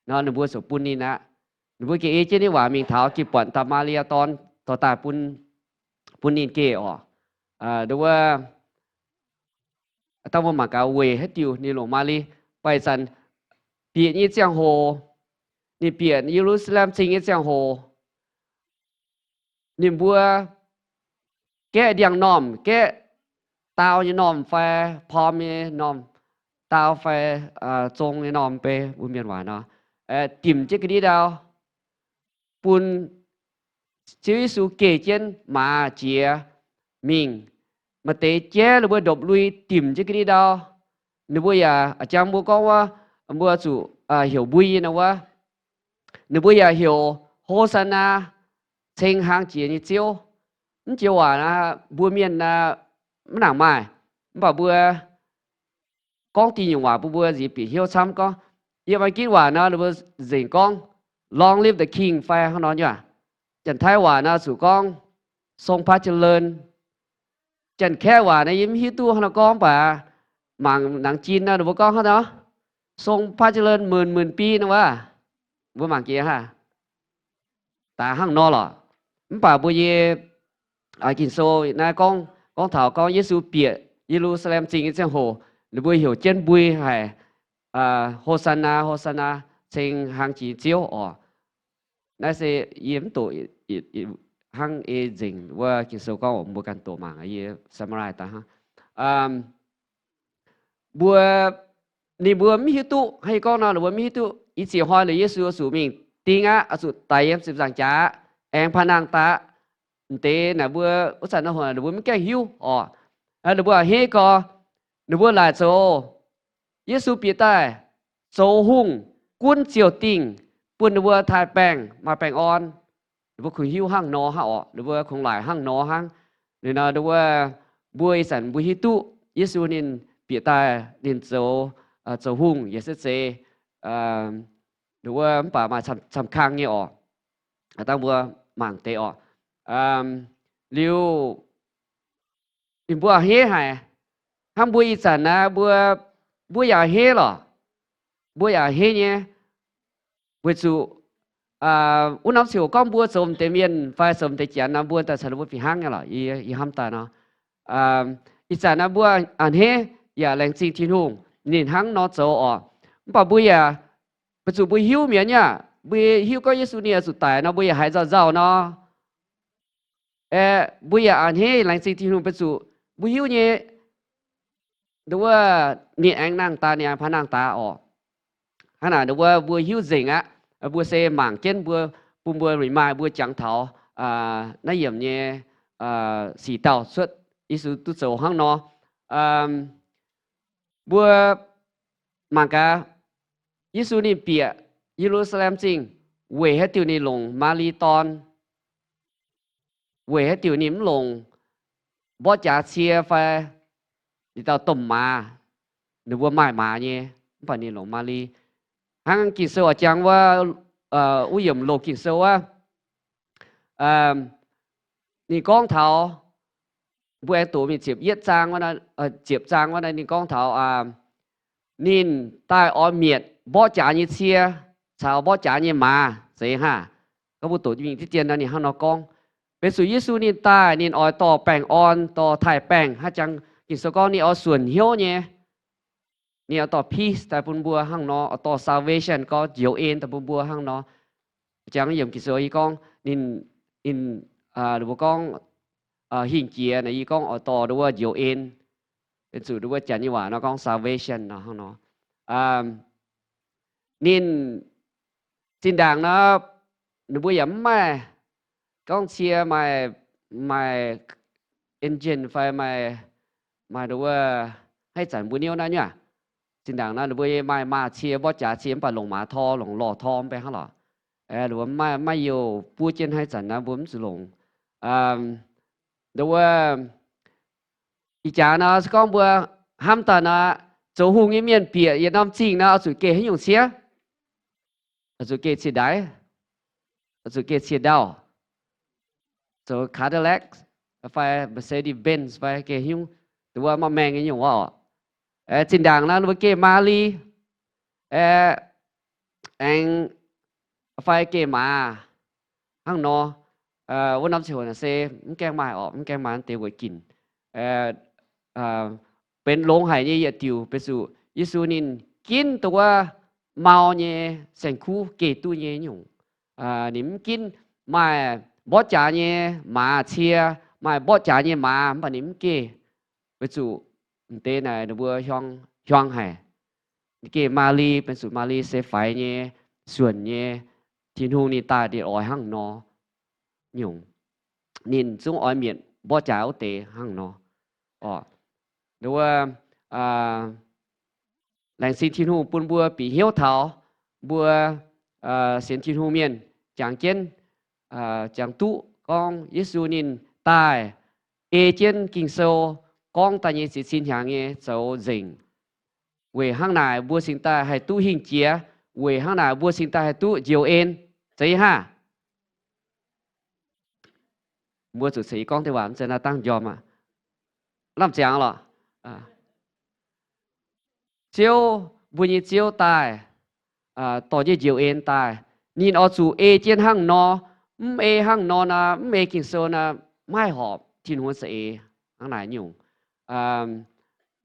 nor, ninh mbuo ziouc bun ninh aqv. Ninh mbuo geh ei jienv nyei waac mingh taux, geh buatc dauh Maa^li^yaa dorn dorh daaih bun ninh geh orqc. Ndo wuov, dangh mbuo mangc gaax weic haaix diuc ninh longc Maa^li. Baac ih zanc bieqc nyei ziangh hoc, ninh bieqc Ye^lu^saa^lem Zingh nyei ziangh hoc, ninh mbuo gaeqv ndiangx-normh, gaeqv daau nyei normh fai porm nyei normh, daau fai zong nyei normh, beiv mbuo mienh waac nor, dimc jienv ga'ndiev ndau, bun Ziouv Yesu geh jienv maaz jiex, mingh. Maaih deix jaiv ninh mbuo ndopv-lui dimc jienv ga'ndiev ndau. Ninh mbuo yaac jangx mbuo gorngv wuov, mbuo zuqc heuc mbui nyei nor wuov. Ninh mbuo yaac heuc, Hosanna, ceng hnaangx jiex nyei Ziouv. Mv joux waac naaiv mbuo mienh mv nangc maaih. Mv baac mbuo gorngv diuh nyungc waac bun mbuo nziex bieqc hnyouv camv gorngv. Yiem Meiv Guoqv waac nor ninh mbuo nzengc gorngv, Long live the King fai hnangv nor nyei. Janx-Taiv waac nor zuqc gorngv, Song Paa Jiex-Leun. Janx-Kaeqv waac naaiv yie mv hiuv duqv hnangv nor gorngv, mv baac mangc nangx jin nor ninh mbuo gorngv hnangv nor, Song Paa Jiex-Leun หมื่น หมื่น ปี nor wuov. Mbuo mangc jiex haav, daaih hnangv nor lorqc. Mv baac mbuo nyei Ging-Sou naaiv gorngv, gorngv taux gorngv Yesu bieqc Ye^lu^saa^lem Zingh nyei ziangh hoc, ninh mbuo heuc jienv mbui haic, Hosanna, Hosanna, ceng hnaangx jiex Ziouv oc. Naaiv se yie mv doqc hnangv ei nzengc wuov Ging-Sou gorngv, mbuo ganh doqc mangc, yie summarize daaih hnangv. Mbuo, ninh mbuo mv hiuv duqv, hnangv yie gorngv nor, ninh mbuo mv hiuv duqv. Ih zieqc hnoi liuz Yesu oix zuqc mingh ding aqv, oix zuqc daic yiem ziepc nzaangc jaax, aengx paav nangh daaih. M'deix naaic mbuo wuov zanc nor, ninh mbuo mv gaengh hiuv oc. Ninh mbuo a'hneiv gau, ninh mbuo laaic zoux, Yesu bieqc daaih zoux hungh gunv ziouc dingh, bun ninh mbuo taaih baengh maaih baengh orn. Ninh mbuo kungx hiuv hnangv nor hnangv oc, ninh mbuo kungx laaic hnangv nor hnangv. Ninh nor, ninh mbuo, mbuo ih zanc mbuo hiuv duqv Yesu ninh bieqc daaih ninh zoux, zoux hungh yaac se zeiz, ninh mbuo mv baac maaih camv kang nyei oc. Dangh mbuo mangc deix oc. Liuz ninh mbuo a'hneiv haic. Hnangv mbuo ih zanc naaiv, mbuo, mbuo yaac a'hneiv lorqc. Mbuo yaac a'hneiv nyei. Weic zuqc wuov norm ziouc gorngv mbuo zoux m'deix mienh fai zoux m'deix janx nor, mbuo daaih caux ninh mbuo fih hnangv nyei lorqc. Yie hnamv daaih nor, ih zanc naaiv mbuo a'hneiv yaac laengz zingh Tin-Hungh ninh hnangv nor zoux oc. Mv baac mbuo yaac, weic zuqc mbuo hiuv mi'aqv nyei aqv. Mbuo hiuv gorngv Yesu ninh oix zuqc daic nor, mbuo yaac haiz nzauh nzauh nor. Aeqv, mbuo yaac a'hneiv laengz zingh Tin-Hungh weic zuqc mbuo hiuv nyei, nduov, ninh aengx nangh daaih, ninh aengx paav nangh daaih oc. Hnangv naaic nduov, mbuo hiuv nzengc aqv. Mbuo se mangc jienv mbuo, bun mbuo remind mbuo jangx taux naaiv yiemc nyei sic dauh cuotv Yesu duqv zoux hnangv nor. Mbuo mangc gaax, Yesu ninh bieqc Ye^lu^saa^lem Zingh weic haaix diuc ninh longc Maa^li dorn? Weic haaix diuc ninh mv longc mborqv jaax cie fai yietc dauh domh maaz? Ninh mbuo maaih maaz nyei, mv baac ninh longc Maa^li. Hnangv Ging-Sou oix jangx wuov, wuov yiemc loz Ging-Sou wuov, ninh gorngv taux, mbuo aengx doqc mingh ziepc yietv zaang, ziepc zaang wuov, ninh gorngv taux ninh daaih oix mietc mborqv jaax nyei cie caux mborqv jaax nyei maaz zeiz hnangv. Gorngv mbuo doqc mingh diqv dien nor ninh hnangv nor gorngv. Weic zuqc Yesu ninh daaih ninh oix dorh baengh orn, dorh taaih baengh, hnangv jangx Ging-Sou gorngv ninh oix suonc hnyouv nyei. Ninh oix dorh peace daaih bun mbuo hnangv nor, oix dorh salvation, gorngv njoux en daaih bun mbuo hnangv nor. Jangx yiemc Ging-Sou yie gorngv ninh, ninh, mbuo gorngv hingh jiex naaic yie gorngv oix dorh nduov njoux en. Benx zuqc nduov janx nyei waac nor gorngv salvation nor hnangv nor. Ninh zinh ndaangc nor, ninh mbuo yaac mv maaih gorngv cie maaih, maaih engine fai maaih, maaih nduov, haaix zanc mbuo niouv naaiv nyungc. Zinh ndaangc nor ninh mbuo maaih maaz cie, mborqv jaax cie, mv baac longc maaz tor, longc lorh tor mv bei hnangv lorqc. Ninh mbuo maiv, maiv youh buov jienv haaix zanc naaiv mbuo mv zuqc longc. Nduov, ih jaax nor se gorngv mbuo hnamv daaih nor, zoux hungh nyei mienh bieqc yietc norm zingh nor oix zuqc geh haaix nyungc cie? Oix zuqc geh cie-ndaix, oix zuqc geh cie-ndauh, zoux Cadillac fai Mercedes-Benz fai geh haaix nyungc, nduov maiv maeng nyei nyungc wuov oc. Zinh ndaangc nor ninh mbuo geh maaz-li, aengx fai geh maaz hnangv nor. Wuov norm ziangh hoc naaic se mv gaengh maaih oc, mv gaengh maaih naaiv deix weic ginc. Benx longx haic nyei yietc diuc, benx zuqc Yesu ninh ginv dongh wuov mau nyei saeng-kuv geh duqv nyei nyungc. Ninh mv ginv maaih mborqv jaax nyei maaz cie, maaih mborqv jaax nyei maaz, mv baac ninh mv geh. Weic zuqc m'deix naaic ninh mbuo hiuang, hiuang haic. Ninh geh maaz-li, benx zuqc maaz-li se faix nyei, suonc nyei. Tin-Hungh ninh daaih ninh oix hnangv nor nyungc. Ninh zungv oix mietc mborqv jaax wuov deix hnangv nor. Orqc, nduov, laengz zingh Tin-Hungh bun mbuo bieqc hnyouv taux mbuo sienx Tin-Hungh mienh jangx jienv, jangx duqv gorngv Yesu ninh daaih ei jienv Ging-Sou gorngv daaih nyei ziex cin hnyangx nyei zoux nzengc. Weic hnangv naaic mbuo cingx daaih haih duqv hingh jiex. Weic hnangv naaic mbuo cingx daaih haih duqv njoux en. Zeiz haav? Mbuo zuqc ceix gorngv deix waac mv zeiz naaiv dangv njormh aqv. Lamh ziangx lorqc. Ziouv, mbuo nyei Ziouv daaih, dorh jienv njoux en daaih. Ninh oix zuqc ei jienv hnangv nor. Mv ei hnangv nor naaic, mv ei Ging-Sou naaic, maiv horpc Tin-Hungh za'eix. Hnangv naaic nyungc,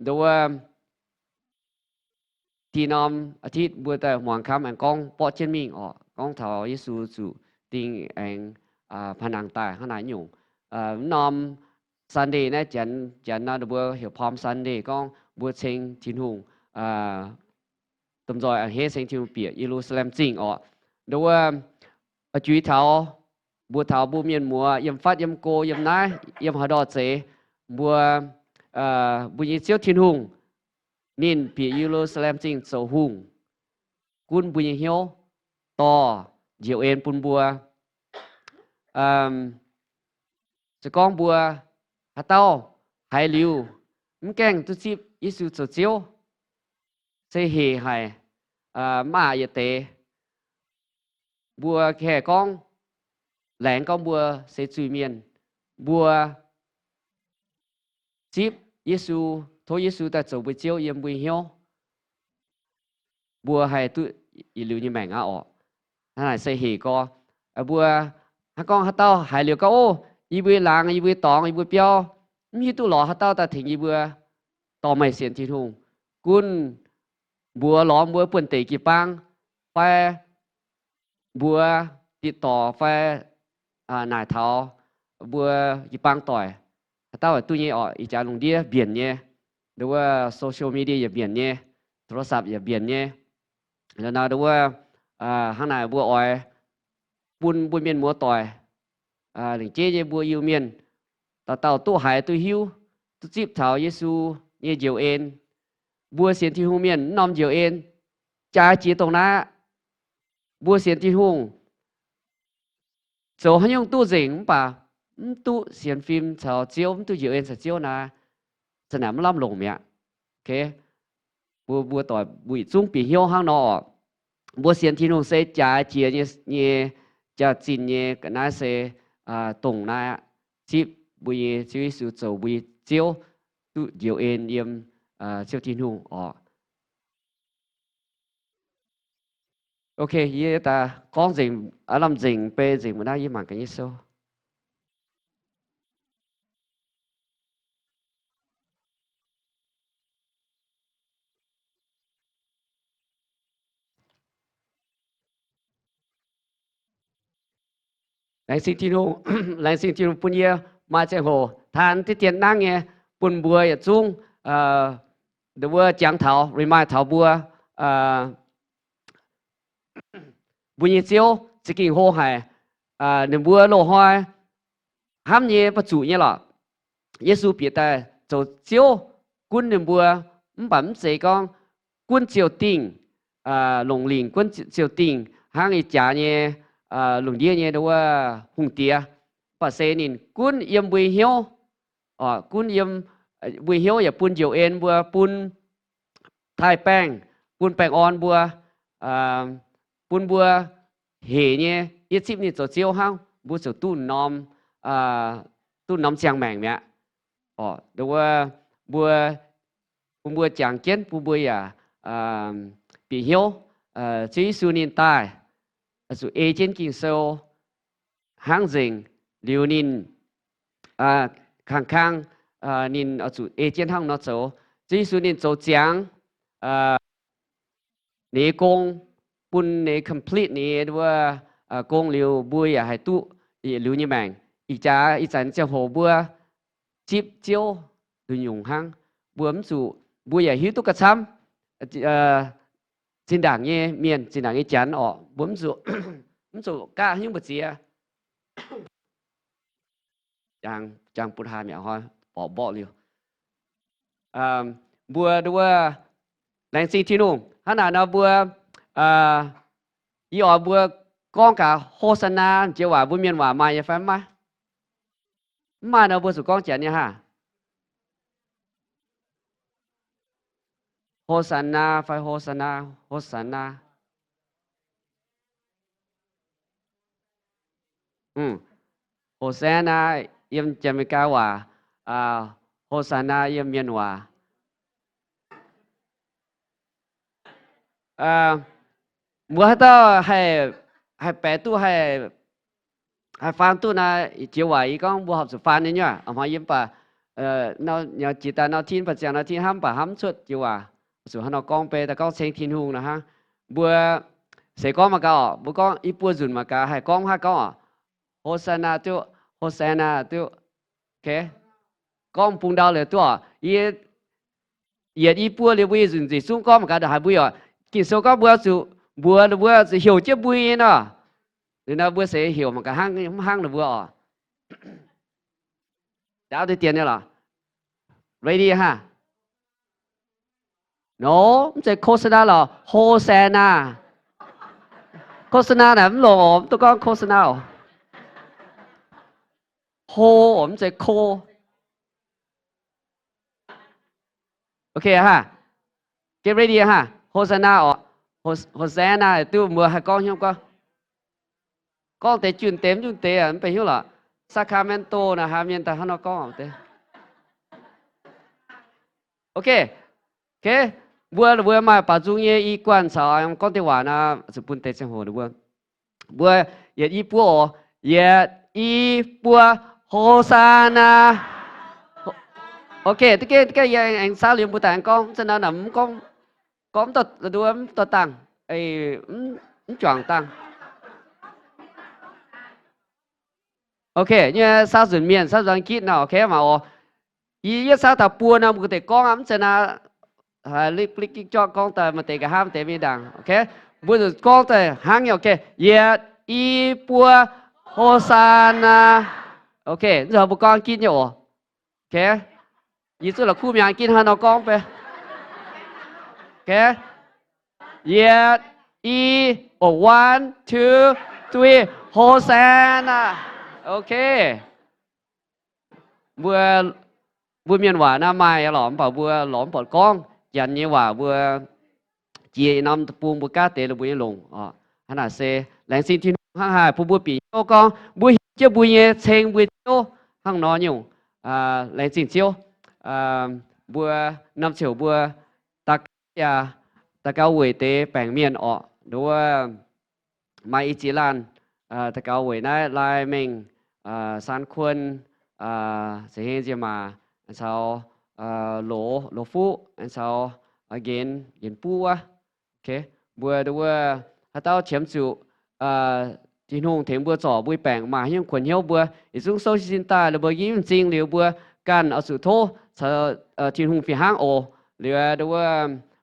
nduov, dih norm อาทิตย์ mbuo daaih muangx kamv aengx gorngv borqv jienv mingh orqc, gorngv taux Yesu zuqc ding aengx paa nangh daaih hnangv naaiv nyungc. Mv norm Sunday naaiv, janx nor mbuo heuc Palm Sunday, gorngv mbuo ceng Tin-Hungh, domh nzoih a'hneiv ceng Tin-Hungh bieqc Ye^lu^saa^lem Zingh orqc. Nduov, juix taux, mbuox taux mbuo mienh muoz yiem fatv yiem go, yiem naaiv, yiem haaix ndorh zeiz, mbuo, mbuo nyei Ziouv Tin-Hungh ninh bieqc Ye^lu^saa^lem Zingh zoux hungh, gunv mbuo nyei hnyouv, dorh njoux en bun mbuo. Se gorngv mbuo haaix dauh haiz liuz mv gaengh duqv zipv Yesu zoux Ziouv, se hec haic, mv aqc yietc deix. Mbuo haih gorngv, laengz gorngv mbuo se zuiz-mienh, mbuo zipv Yesu, tov Yesu daaih zoux mbuo Ziouv yiem mbuo hnyouv, mbuo haih duqv yietc liuz nyei maengc aqv orqc. Hnangv naaic se hec gorx. Mbuo hnangv gorngv haaix dauh haiz liuz gorngv, Ov, yie mbuo laangz, yie mbuo dorngx, yie mbuo biauv, mv hiuv duqv lorz haaix dauh daaih tengx yie mbuo dorh meih sienx Tin-Hungh, gunv mbuox lorz mbuo buonv-deic jiu-baang, fai mbuox ditc dorc fai naaic taux mbuo jiu-baang doic, haaix dauh duqv nyei orqc. Ih jaax lungh ndiev mbienc nyei, nduov, social media yaac mbienc nyei, โทรศัพท์ yaac mbienc nyei. Nduov, hnangv naaic mbuo oix bun mbuo mienh muoz doic, lengc jeiv nyei mbuo Iu-Mienh, dauh dauh duqv haiz duqv hiuv, duqv zipv taux Yesu nyei njoux en. Mbuo sienx Tin-Hungh mienh mv norm njoux en jaaix jiex dongh naaiv aqv. Mbuo sienx Tin-Hungh zoux haaix nyungc duqv nzengc mv baac mv duqv sienx fim caux Ziouv, mv duqv njoux en caux Ziouv naaic, za'naaic mv lamh longc mi'aqv. Mbuo, mbuo doic mbuo yietc zungv bieqc hnyouv hnangv nor orqc. Mbuo sienx Tin-Hungh se jaaix jiex nyei, jaaix zinh nyei. Ga'naaiv se dongh naaiv aqv, zipv mbuo nyei Ziouv Yesu zoux mbuo nyei Ziouv, duqv njoux en yiem Ziouv Tin-Hungh orqc. Ok, yie daaih gorngv nzengc, aav lamh nzengc, beiv nzengc mbuo naaiv, yie mangc gaax nyei sou. Laengz zingh Tin-Hungh, laengz zingh Tin-Hungh bun yie maaih ziangh hoc taan diqv dien nangv nyei bun mbuo yietc zungv, nduov, wuov jangx taux, remind taux mbuo, mbuo nyei Ziouv za'gengh hlo haic. Ninh mbuo loz-hnoi hnamv nyei mv baac zuqc nyei lorqc. Yesu bieqc daaih zoux Ziouv gunv ninh mbuo, mv baac mv zeiz gorngv gunv ziouc dingh, longc lingc gunv ziouc dingh hnangv ih jaax nyei lungh ndiev nyei nduov wuov hungh diex. Mv baac se ninh gunv yiem mbuo nyei hnyouv, gunv yiem mbuo nyei hnyouv yaac bun njoux en mbuo, bun taaih baengh, bun baengh orn mbuo, bun mbuo hec nyei, yie zipv ninh zoux Ziouv hnangv, mbuo ziouc duqv norm, duqv norm ziangh maengc mi'aqv. Nduov wuov, mbuo, bun mbuo jangx jienv, bun mbuo yaac bieqc hnyouv, Ziouv Yesu ninh daaih zuqc ei jienv Ging-Sou hnangv nzengc, liuz ninh kangx kang, ninh zuqc ei jienv hnangv nor zoux. Ziouv Yesu ninh zoux ziangx ninh nyei gong, bun ninh complete ninh nyei wuov gong liuz, mbuo yaac haih duqv yietc liuz nyei maengc. Ih jaax ih zanc ziangh hoc mbuo zipv Ziouv nduqc nyungc hnangv. Mbuo mv zuqc, mbuo yaac hiuv duqv gauh camv zinh ndaangc nyei mienh, zinh ndaangc nyei janx orqc, mbuo mv zuqc, mv zuqc gaav haaix nyungc mbu'ziex. jangx, jangx butv haaix mi'aqv, hnoi borqc mborqv liuz. Mbuo nduov, laengz zingh Tin-Hungh. Hnangv naaic nor mbuo, ih oix mbuo gorngv gaax Hosanna jiex waac, mbuo mienh waac maaih nyei fai mv maaih? Mv maaih nor mbuo zuqc gorngv Janx nyei hnangv. Hosanna fai Hosanna, Hosanna. Hosanna yiem Janx-Meigaa waac, Hosanna yiem mienh waac. Mbuo haaix dauh haih baeqc duqv, haih faan duqv naaiv jiex waac, yie gorngv mbuo horpc zuqc faan nyei nyuoqc. A'hnoi yie mv baac jiex daaih nor tin, baac ziangh nor tin hnamv, mv baac hnamv cuotv jiex waac. Zuqc hnangv nor gorngv beiv daaih gorngv ceng Tin-Hungh nor hnangv. Mbuo seix gorngv mangc gaax oc, mbuo gorngv i buo nzunc mangc gaax haih gorngv haaix gorngv oc. Hosanna duqv, Hosanna duqv. Gorngv bung ndau liuz duqv oc. Yie yietc i buo liuz mbuo yietc nzunc nzeic zungv gorngv mangc gaax ndongc haaix mbuo oc. Ging-Sou gorngv mbuo zuqc mbuox ninh mbuo zuqc heuc jienv mbuo nyei nor. Liuz nor mbuo seix heuc mangc gaax hnangv mv hnangv ninh mbuo oc. Ndaauv deix dien nyei lorqc. Ready hnangv? No, mv zeiz โฆษณา lorqc, Hosanna. โฆษณา naaic mv longx oc, mv duqv gorngv โฆษณา oc. Ho oc, mv zeiz ko. Ok hnangv. Get ready hnangv. Hosanna oc. Hosanna duqv mbuo haih gorngv hnyouv gorngv. Gorngv deix junh deix mv junh deix mv benx hnyouv lorqc. Sacramento naaic hnangv mienh daaih hnangv nor gorngv deix. Ok. Mbuo, mbuo maaih baaux nzung nyei i guanh caux gorngv deix waac nor, zuqc bun deix ziangh hoc ninh mbuo. Mbuo yietc i buo oc. Yietc i buo, Hosanna. Ok, da'gengh yie aengx saauv liuz mbuo daaih aengx gorngv, mv zeiz nor naaic mv gorngv, gorngv mv dorh dangh, mv juangc dangh. Ok, nyei saauv nzunc mienh, saauv nzunc Giduc nor, ok mangc oc. Yie, yie saauv daaih buo nor, mbuo deix gorngv aqv, mv zeiz naaic, haaix, lik, lik, lik jorqv gorngv daaih maaih deix nqa'haav, maaih deix mingh ndaangc, ok. Mbuo zuqc gorngv daaih hnangv nyei, ok. Yietc, i, buo, Hosanna. Ok, mv zeiz mbuo gorngv ginv nyei oc. Ok. Yie zuqc la'kuqv mi'aqv, ginv hnangv nor gorngv beiv. Ok. Yietc, i, o, one, two, three, Hosanna. Ok. Mbuo, mbuo mienh waac naaiv maaih lorqc, mv baac mbuo lorz mv buatc gorngv. Janx nyei waac mbuo jiex norm deic-bung mbuo gaav deix ninh mbuo nyei longc oc. Hnangv naaic se laengz zingh Tin-Hungh hnangv haaix bun mbuo bieqc hnyouv gorngv mbuo hiuv jienv mbuo nyei ceng mbuo Ziouv hnangv nor nyungc. Laengz zingh Ziouv. Mbuo norm ziouc mbuo daux gaux yaac daux gaux weic deix baengc mienh oc. Nduov maaih i ziex laanh daux gaux weic naaiv Lai Mengh, Saan Kuon, Za'heng Nzie Maac, caux Loz, Loz Fuqv, caux Nqenx, Nqenx Buv wuov. Mbuo nduov haaix dauh qiemx zuqc Tin-Hungh tengx mbuo zorc mbuo baengc maaih haaix nyungc kuonx hnyouv, mbuo yietc zungv souv sin daaih, liuz mbuo nqipv m'zing liuz mbuo ganh oix zuqc tov caux Tin-Hungh fih hnangv oc. Liuz nduov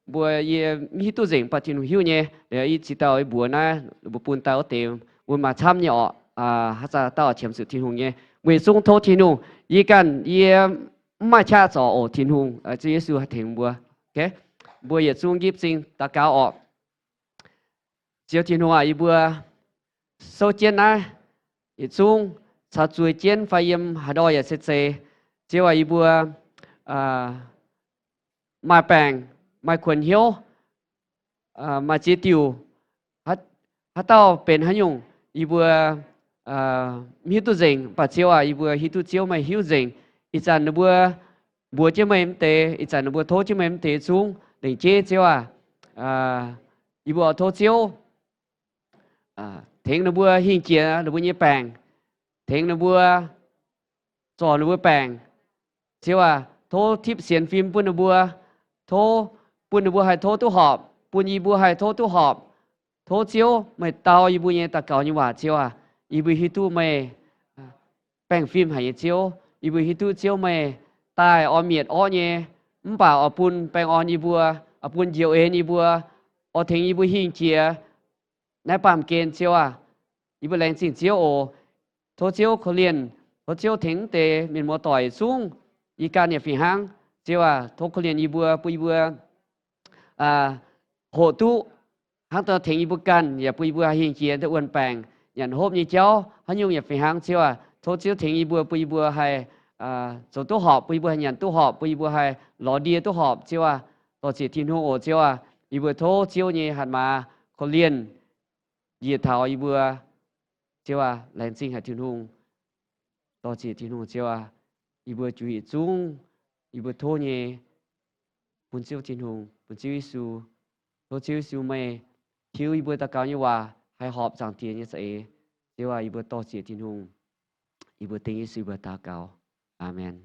mbuo, yie mv hiuv duqv nzengc, mv baac Tin-Hungh hiuv nyei. Liuz i ziex dauh yie mbuox naaiv, mbuo bun daaih wuov deix mbuo maaih camv nyei oc. Haaix dauh qiemx zuqc Tin-Hungh nyei, mbuo yietc zungv tov Tin-Hungh. Yie ganh yie mv maaih qaqv zorc oc, Tin-Hungh, Ziouv Yesu haih tengx mbuo. Mbuo yietc zungv nqipv m'zing daux gaux oc. Ziouv Tin-Hungh aac, yie mbuo souv jienv naaiv yietc zungv caux zueih jienv fai yiem haaix ndau yaac se zeiz. Ziouv aac, yie mbuo maaih baengc, maaih kuonx hnyouv, maaih ziex diuc, haaix dauh benx haaix nyungc, yie mbuo mv hiuv duqv nzengc. Mv baac Ziouv aac, yie mbuo hiuv duqv Ziouv meih hiuv nzengc. Ih zanc ninh mbuo mbuox jienv meih mv deix, ih zanc ninh mbuo tov jienv meih mv deix zungv lengc jeiv, Ziouv aac, yie mbuo oix tov Ziouv tengx ninh mbuo hingh jiex ninh mbuo nyei baengc, tengx ninh mbuo zorc ninh mbuo baengc. Ziouv aac, tov tipv sienx fim bun ninh mbuo, tov bun ninh mbuo haih tov duqv horpc, bun yie mbuo haih tov duqv horpc. Tov Ziouv meih dau yie mbuo nyei daux gaux nyei waac, Ziouv aac. Yie mbuo hiuv duqv meih baengh fim haic nyei Ziouv. Yie mbuo hiuv duqv Ziouv meih daaih oix mietc orqv nyei, mv baac oix bun baengh orn yie mbuo, oix bun njoux en yie mbuo, oix tengx yie mbuo hingh jiex naaiv baamh gen, Ziouv aac. Yie mbuo laengz zingh Ziouv oc. Tov Ziouv korv-lienh Tov Ziouv tengx deix mienh muoz doic zungv, yie ganh yaac fih hnangv. Ziouv aac, tov korv-lienh yie mbuo, bun yie mbuo hoqc duqv hnangv daaih tengx yie mbuo ganh, yaac bun yie mbuo haih hingh jiex daaih wuonh baengc, nyanc hopv nyei jauv haaix nyungc yaac fih hnangv. Ziouv aac, tov Ziouv tengx yie mbuo, bun yie mbuo haih zoux duqv horpc, bun yie mbuo haih nyanc duqv horpc, bun yie mbuo haih lorz ndie duqv horpc. Ziouv aac, dor-ziec Tin-Hungh oc. Ziouv aac, yie mbuo tov Ziouv nyei hatc maaz korv-lienh njiec taux yie mbuo. Ziouv aac, laengz zingh haic Tin-Hungh. Dor-ziec Tin-Hungh. Ziouv aac, yie mbuo juix yietc zungv yie mbuo tov nyei bun Ziouv Tin-Hungh, bun Ziouv Yesu. Tov Ziouv Yesu meih tiuv yie mbuo daux gaux nyei waac haih horpc Zaangc Diex nyei za'eix. Ziouv aac, yie mbuo dor-ziec Tin-Hungh. Yie mbuo dengv Yesu mbuo daux gaux. Aamen.